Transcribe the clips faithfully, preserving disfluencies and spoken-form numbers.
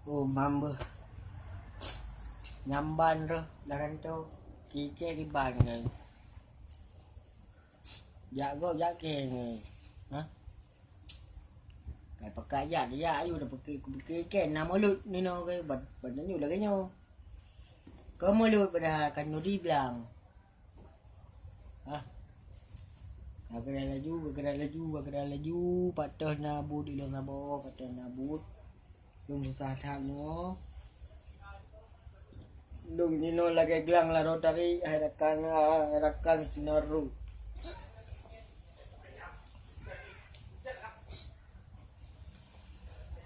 Oh, mambeuh. Nyamban roh laran to. Kike kiban ngai. Jak go jak ke ngai. Ha? Kai pakai jak dia ayu dah pakai pakai ke na mulut ni no ke bad bad nyu lagi nyo. Ke mulut pada kan nudi bilang. Ah. Ka geura laju, ka geura laju, ka geura laju, patöh na buet ilong saboh, patöh na buet. Lôn susah that nyoe. Lôn inoe lagèe glang ladôm tarék, hai rakan, hai rakan sinoe.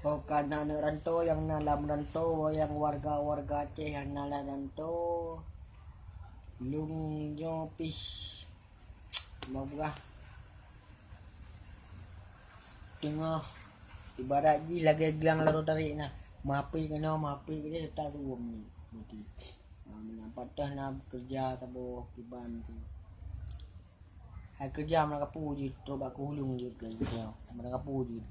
Ho ka na aneuk rantô nyang na lam rantô, ho nyang warga-warga Aceh nyang na lam rantô, lôn nyoe pih meupeugah teungoh ibarat jih lagèe glang ladôm tarék na, meuhapé keunoe, meuhapé keunoe, teutap tuwom ni. Jadi, ha, meunan patöh na keureuja saboh kiban tu. Hai keureuja meunan kapeue jeuet, trok bak keuhuleueng jeuet, meunan kapeue jeuet.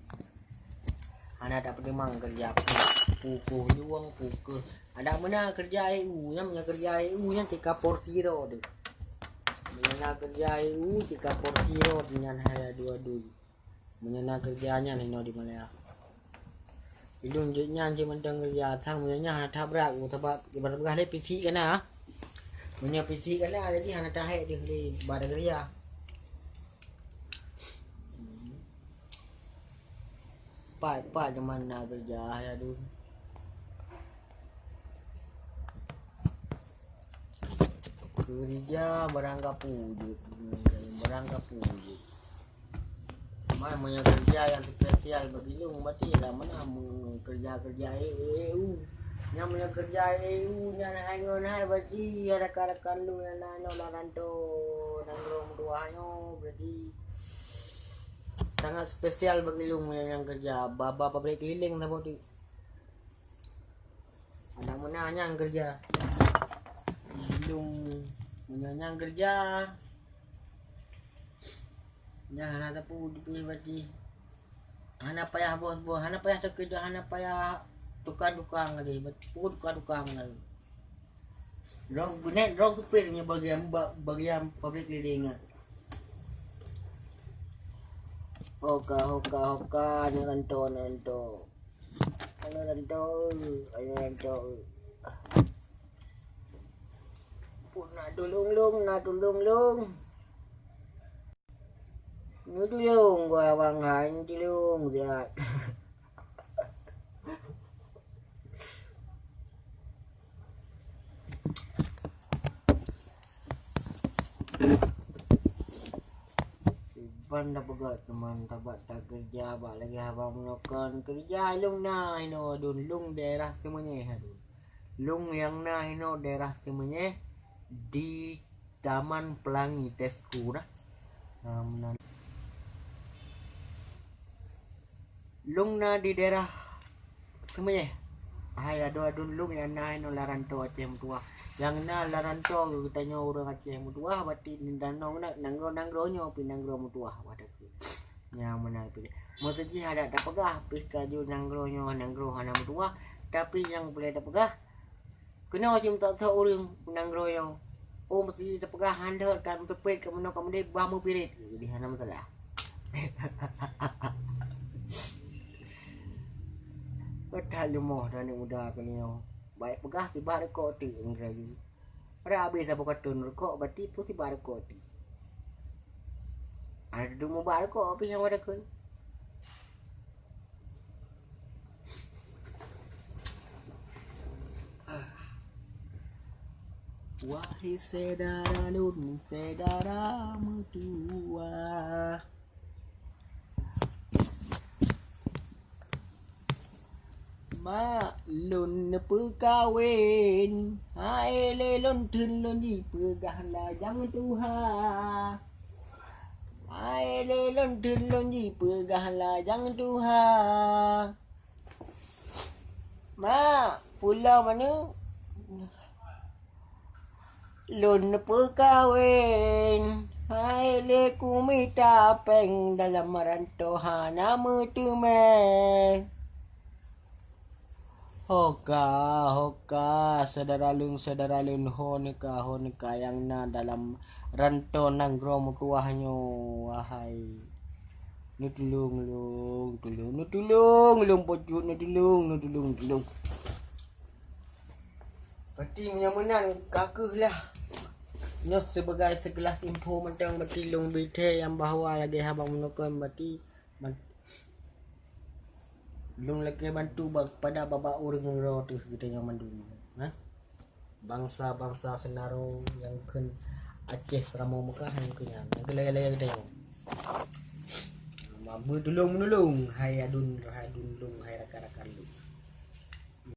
Hana tapeutimang keureuja peue, peue keuhuleueng, peue keu. Adak meunan keureuja E U nyan, meunyoe keureuja E U nyan tika porsi droe deuh. Meunyoe na keureuja E U tika porsi droe nyan hai adu-adu. Meunyoe na keureuja nyan inoe di Malaya. Ulôn jeuet nyan cit mantong keureuja, sang meunyoe nyan hana that brat, sabab ibarat peugah lé picik ka na. Meunyoe picik ka na, jadi hana tahék deuh lé bak keureuja. Pat-pat teuma na keureuja, hai aduen. Keureuja barang kapeue jeuet, barang kapeue jeuet. Cuma meunyoe keureuja nyang spesial bagi lôn, berarti lam meunan, meu-, keureuja-keureuja E U. Nyan meunyoe keureuja E U nyan hai ngon hai, berarti rakan-rakan lôn nyang na nyoe lam rantô nanggroe meutuwah nyoe, berarti sangat spesial bagi lôn meunyoe nyang keureuja ba-, ba pabrik keliling saboh teuk. Adak meunan nyang keureuja. Lôn meunyoe nyang keureuja, nyan hana sapeue teupih bati. Hana payah boh-boh, hana payah teukeujot, hana payah tukang-tukang lé, peue tukang-tukang lé. Droe geunet, droe geupéh nyoe bagian, ba-, bagian pabrik keliling nyan. Hoka, hoka, hoka, aneuk rantô, aneuk rantô. Aneuk rantô, aneuk rantô. Pun na tulông lôn, na tulông lôn. Neutulông gua abang hai, neutulông siat. Kiban tapeugah teuma tabat takeureuja bak lagèe haba meunoe kon keureuja lôn na inoe aduen, lôn daerah Seumenyeh aduen. Lôn nyang na inoe daerah Seumenyeh di Taman Pelangi Tesco na. Nah, meunan. Lôn na di daerah Seumenyeh. Hai aduen-aduen lôn nyang na inoe lam rantô Aceh meutuwah. Nyang na lam rantô geutanyoe ureueng Aceh meutuwah, berarti di danau na, nanggroe-nanggroe nyoe pih nanggroe meutuwah, bah takheun. Nyang meunan pih. Meuseuti adak tapeugah pih ka jeuet nanggroe nyoe nanggroe hana meutuwah, tapi nyang peureulèe tapeugah, keunoe cit meutot-tot ureueng nanggroe nyoe. Oh, meuseuti tapeugah han deuh ka meuteupet, ka meunoe ka meudeh, bah meupirit. Jadi hana masalah. Ka that leumoh droeneuh muda keunoe. Bèk peugah sibak rukok teuk ngon rayeuk. Padahai abéh saboh katôn rukok, berarti peue sibak rukok teuk. Ada dudoe mubak rukok pih nyang pada kheun. Wahai syedara lôn, syedara meutuwah. Mak lôn neupeukawen, hai lé lôn theun lôn jipeugah lajang tuha. Hai lé lôn theun lôn jipeugah lajang tuha. Mak, pulang mana? Lôn neupeukawen, hai lé kumita péng dalam rantô hana meuteumé. Hoka, hoka, syedara lôn, syedara lôn, ho neuka, ho neuka nyang na dalam rantau nanggroe meutuwah nyoe, wahai. Neutulông lôn, tulông, neutulông lôn, Po Cut, neutulông, neutulông, tulông. Berarti meunyoe meunan ka kheueh lah. Nyoe sibagai sikelas info mantong, berarti lôn bri thèe nyang bahwa lagèe haba meunukon, berarti man-, lôn lakèe bantu ba-, pada babah ureueng droe teuh geutanyoe mandum, ha? Bansa-bansa Seunaro nyang kheun Aceh Seuramoe Meukah nyang keu nyan, nyang keu lagèe-lagèe geutanyoe. Beutulông-meunulông, hai aduen, hai aduen lôn, hai rakan-rakan lôn.